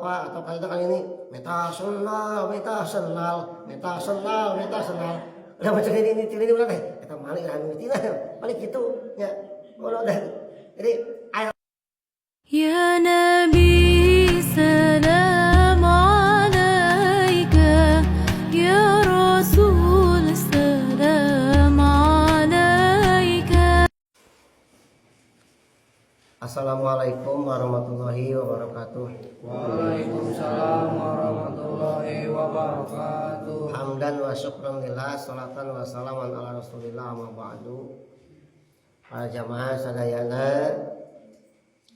Atau kali kali ini menta sendal, menta sendal, menta sendal, menta sendal. Udah macam ini udah teh eta malik anu tina balik gitu nya. Udah jadi aya. يا نبي سلام عليك، يا رسول سلام عليك. Assalamualaikum warahmatullahi wabarakatuh. Waalaikumsalam warahmatullahi wabarakatuh. Hamdan wa syukran lillah, salatan wa salaman ala rasulillah, amma ba'du. Para jamaah sadayana,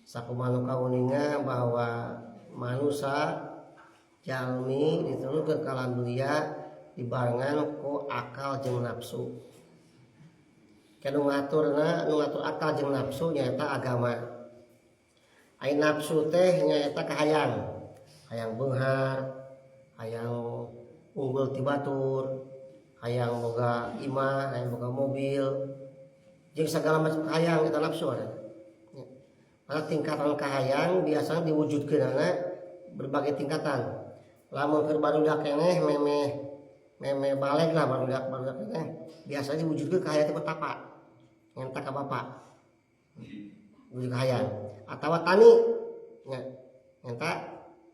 sakumaha nu kauninga bahwa manusia jalmi diturunkeun ka alam dunia dibarengan ku akal jeung nafsu. Kanu ngaturna, nu ngatur akal jeung nafsu nyaeta agama. Ai nafsu teh nyaeta kahayang. Hayang beunghar, hayang unggul ti batur, hayang boga imah, hayang boga mobil, jeung segala macam kahayang eta nafsu ada. Ya. Maka tingkatan kahayang biasanya diwujudkeunana berbagai tingkatan. Lamun keur barudak keneh, memeh memeh baleg lah, barudak barudak keneh, biasanya diwujudkeun kahayang teh tapa. Ngenta ka bapak. Wujud kahayang. Atawa tani nya, ngenta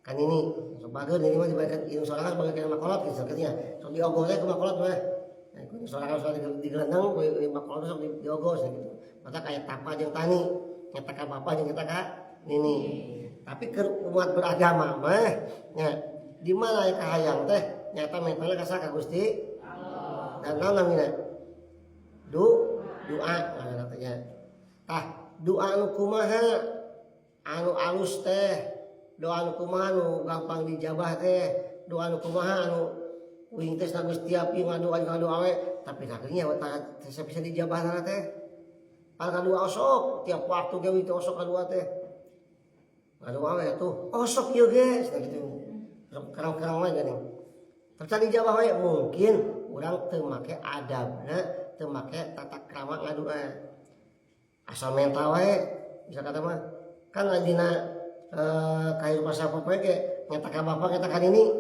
ka nini. Sok bageun ini mah dibalikan indung sorangan sebagai kana makolot gitu sakitu. Sok diogoh teh ku makolot mah. Nah, ku sorangan sok digelendeng ku makolot sok diogoh gitu. Maka kayak tapa jeung tani, ngenta ka bapak jeung ngenta ka nini. Tapi ke umat beragama mah nya, di mana aya kahayang teh nyata mentana ka saha? Ka Gusti Allah. Dan naon namina? Doa nah, katanya. Tah, doa anu kumaha anu alus teh, doa anu kumaha anu gampang dijabah teh, doa anu kumaha anu uing teh geus tiap ieu ngadoa ngadoa we tapi dagingnya teh bisa dijabah teh. Pan kadua osok tiap waktu ge itu osok kadua teh. Ngadoa we tuh osok ieu ge cenah kitu. Sok karang-karang we geuning. Tapi dijabah we mungkin urang teu make adabna, teu make tata krama ngadoa. Asal menta we bisa kata mah kan dina kahirupan sapopoe ge ngenta ka bapak, ngenta ka nini,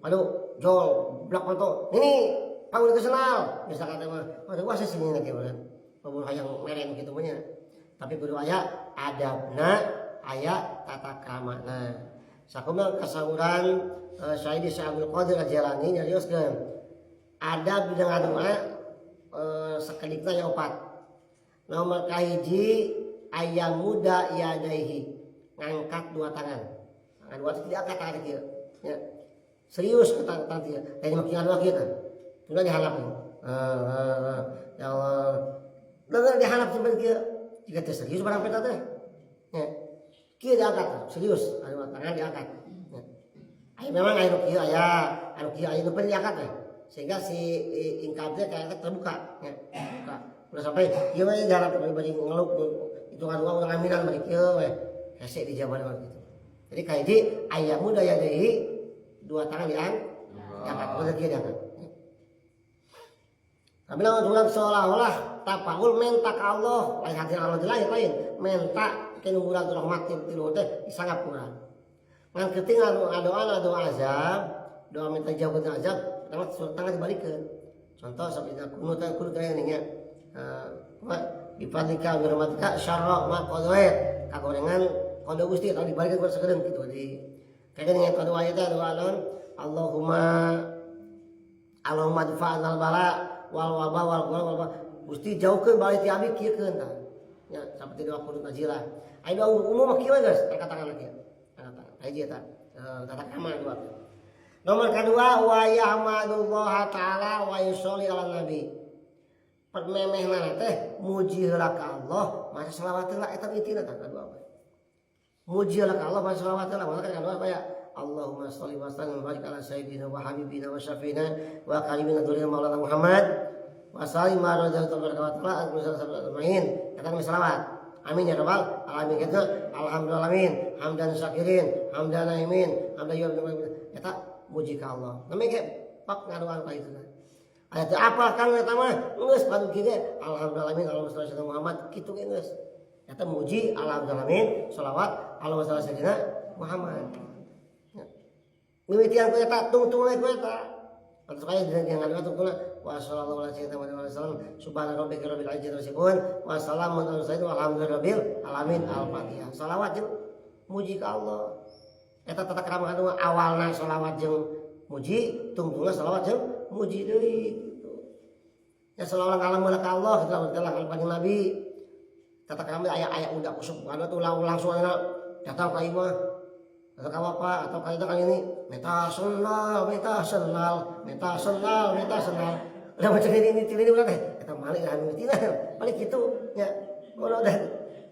aduh jol blak panto nini panggil ke sendal bisa kata mah, aduh wah sini lagi kan pabur hayang meren gitu mah nya. Tapi kudu aya adabna, aya tata kramana. Sakumaha kasauran Sayyidi Syekh Abdul Qadir Al-Jailani nyarioskeun adab dina ngadoa sakedikna aya opat. Nomor kahiji, ayyamudda yadaihi, ngangkat dua tangan. Tangan dua itu diangkat tangan kieu ya. Serius ke tangan tangan kieu lain makin ngadoa kieu kan tunda diharap ya Allah dengar diharap seperti kieu jika teu serius barang peta teh ya. Kieu diangkat serius, anu tangan diangkat ya. Aya memang aya nu kieu, aya anu kieu, aya nu penting diangkat teh sehingga si ingkab teh kayak terbuka ya. Terbuka udah sampai ieu we diharap bari ngeluk itu ngadoa urang aminan bari kieu we hese dijawab gitu. Jadi kahiji, ayyamudda yadaihi, dua tangan diangkat, udah kieu diangkat. Tapi lamun urang seolah-olah tapaul menta ka Allah, lain hati Allah di lain lain, menta ke nu murag rahmat ti luhur teh disangap urang. Ngan keting ngadoa doa azab, doa minta jauh ke azab, tangan tangan dibalikeun. Contoh sampai kunut kunut aya nya. Bifadlika wa rahmatika syarra ma qadait, kagorengan qada Gusti atau dibalikeun ku sakedeung kitu di kayak dengan doa eta doa naon, Allahumma Allahumma dfa'anal bala wal waba wal wal wal, Gusti jauhkeun bala ti abdi kieu keun tah nya, seperti doa qunut nazilah. Aya doa umum mah kieu we geus angkat tangan kieu, angkat tangan hiji eta tata krama doa. Nomor kedua, wa yahmadullah taala wa yusolli ala nabi. Permemehna teh muji heula ka Allah masa selawat heula, eta intina tah kadua. Muji heula ka Allah masa selawat heula. Maka kadua kaya Allahumma sholli wa sallim wa barik ala sayyidina wa habibina wa syafiina wa karimina durina maulana Muhammad wa sallim wa radhiyallahu tabaraka wa taala ajmain. Eta geus selawat. Amin ya rabbal alamin kitu. Alhamdulillah alamin hamdan syakirin hamdan naimin hamdan ya eta muji ka Allah. Namanya ge pak ngadoan ka itu. Aya teu apal kang eta mah geus padu kieu ge alhamdulillah alamin Allahumma sholli ala Muhammad kitu ge geus. Eta muji alhamdulillah alamin selawat Allahumma sholli ala sayyidina Muhammad. Ya. Mimitian ku eta, tungtung we ku eta. Atau kaya dengan ngadoa tungtungna wa sallallahu alaihi wa sallam subhana rabbika rabbil izzati amma yasifun wa salamun alal mursalin walhamdulillahi rabbil alamin. Al-Fatihah. Salawat jeung muji ka Allah. Eta tata krama anu awalna salawat jeung muji, tungtungna salawat jeung muji deui gitu. Ya salawat ngalam ka Allah gitu lah kanjeng Nabi. Tata krama aya-aya udah kusuk anu tuh langsung aya datang ka imah atau ka bapak atau ka itu kan ini minta sendal, minta sendal, minta sendal, minta sendal. Udah macam ini udah teh eta malik anu tina balik gitu nya. Udah udah.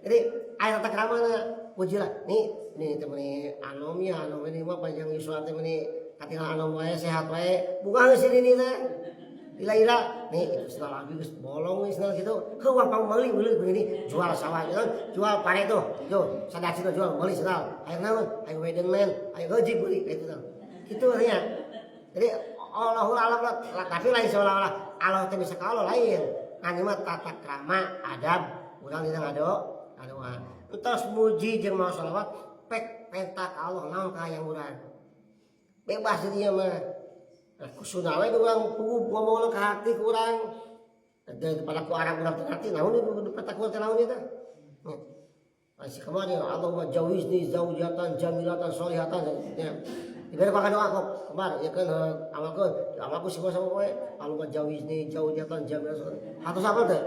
Jadi aya tata krama na pujilah nih nih teh meni anom ya, anom ini mah panjang yuswa teh meni katinggal anom wae, sehat wae, bunga geus ini teh ila-ila nih itu sendal abi geus bolong nih sendal gitu heuh pang meuli meuli begini jual sawah gitu jual pare tuh yo sadaci tuh jual meuli sendal ayo naon ayo wedenman ayo gaji beli gitu tuh gitu artinya. Jadi Allahul alam lah, tapi lain seolah-olah Allah teh bisa ka Allah lain ngan mah tata krama adab urang dina ngado ngadoa entos muji jeung mau sholawat pek penta ka Allah naon ka hayang urang bebas jadinya mah. Nah, kusuna we urang puguh ngomongna ka hati ku urang daripada ku arab urang teu ngarti naon ieu peta ku teh naon ieu teh. Ya. Masih kemarin Allahumma jawizni zaujatan jamilatan solihatan ya. Diberi pakai doa kok kemar ya kan amalkeun amalku semua sama kowe Allahumma jawizni zaujatan jamilatan hatus apa teh.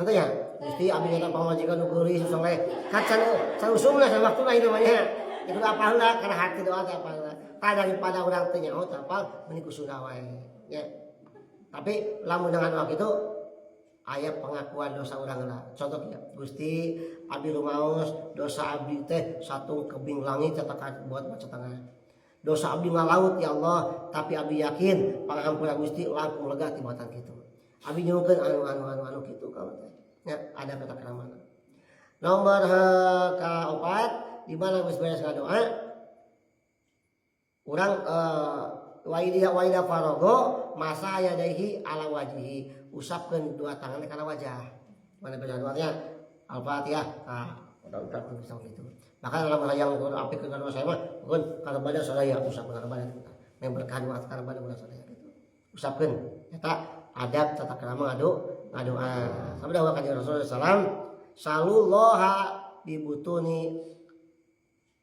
Nanti ya, Gusti abdi nyata pamajikan nu geulis soleh. Kan can can usumna can waktuna ieu namanya. Itu apa heula karena hati doa teh apa heula. Tah daripada urang teu nyaho teu apal mending ku Sunda wae. Ya. Tapi lamun dengan waktu itu aya pengakuan dosa urang heula. Contoh ya, Gusti abdi rumaos dosa abdi teh satu kebing langit catakan buat maca tengah. Dosa abdi ngalaut ya Allah, tapi abdi yakin pangampura Gusti langkung lega tibatan kitu. Abdi nyuhunkeun anu anu anu anu kitu ka teh. Ya, ada kata keramana. Nomor keempat, di mana geus beres ngadoa, urang waida waida farogo masaha yadaihi ala wajihi, usapkeun dua tangannya kana wajah. Mana beres doanya? Al-Fatihah. Ah, udah bisa gitu. Bahkan dalam yang apik ke doa saya mah, bukan kana badan sadaya usapkeun kana badan. Yang berkah doa kana badan urang sadaya gitu. Usapkeun. Eta adab tata krama ngadoa. Sampai dawuh kanjeng Rasulullah sallam salullaha bibutuni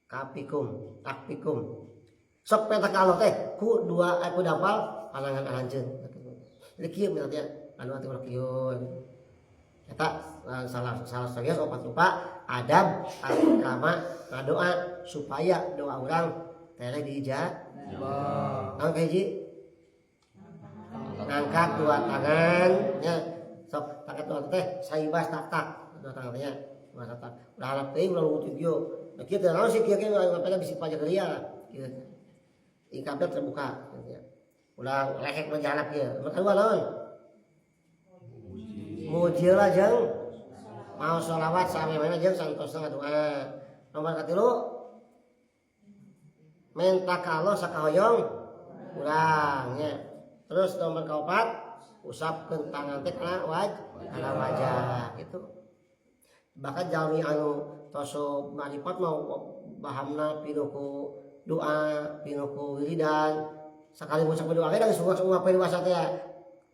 kapikum takpikum. Sok peta ka Allah teh ku dua ku dapal panangan anjeun. Jadi kieu misalnya anu ati ulah kieu. Eta salah salah sawios opat rupa adab tata krama ngadoa supaya doa urang tereh diijabah. Naon kahiji? Ngangkat dua tangan nya. Sok angkat dua teh saibas tak tak dua tangan nya. Dua tak tak. Ulah harap teuing ulah lutut kieu. Nah kieu teh naon sih kieu kieu ngapain bisi pajak ria kieu. Ikapnya terbuka gitu ya. Ulah lehek mah jahanap kieu. Nomor kedua naon? Muji lah jeung mau sholawat sampai mana jeung santosna ngadoa. Nomor katilu minta ka Allah sakahoyong urang nya. Terus nomor keempat usapkeun tangan teh kana kana wajah gitu. Bahkan jalmi anu tos marifat mau bahamna pinuh ku doa, pinuh ku wiridan. Sekali ngucap doa ge langsung langsung ngapain bahasa teh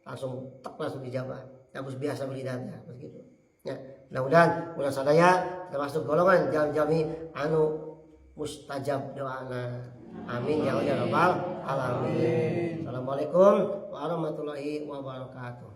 langsung tek langsung dijabah. Yang biasa wiridan ya, begitu. Ya, mudah-mudahan urang sadaya termasuk golongan jalmi anu mustajab doana. Amin ya rabbal alamin. Assalamualaikum warahmatullahi wabarakatuh.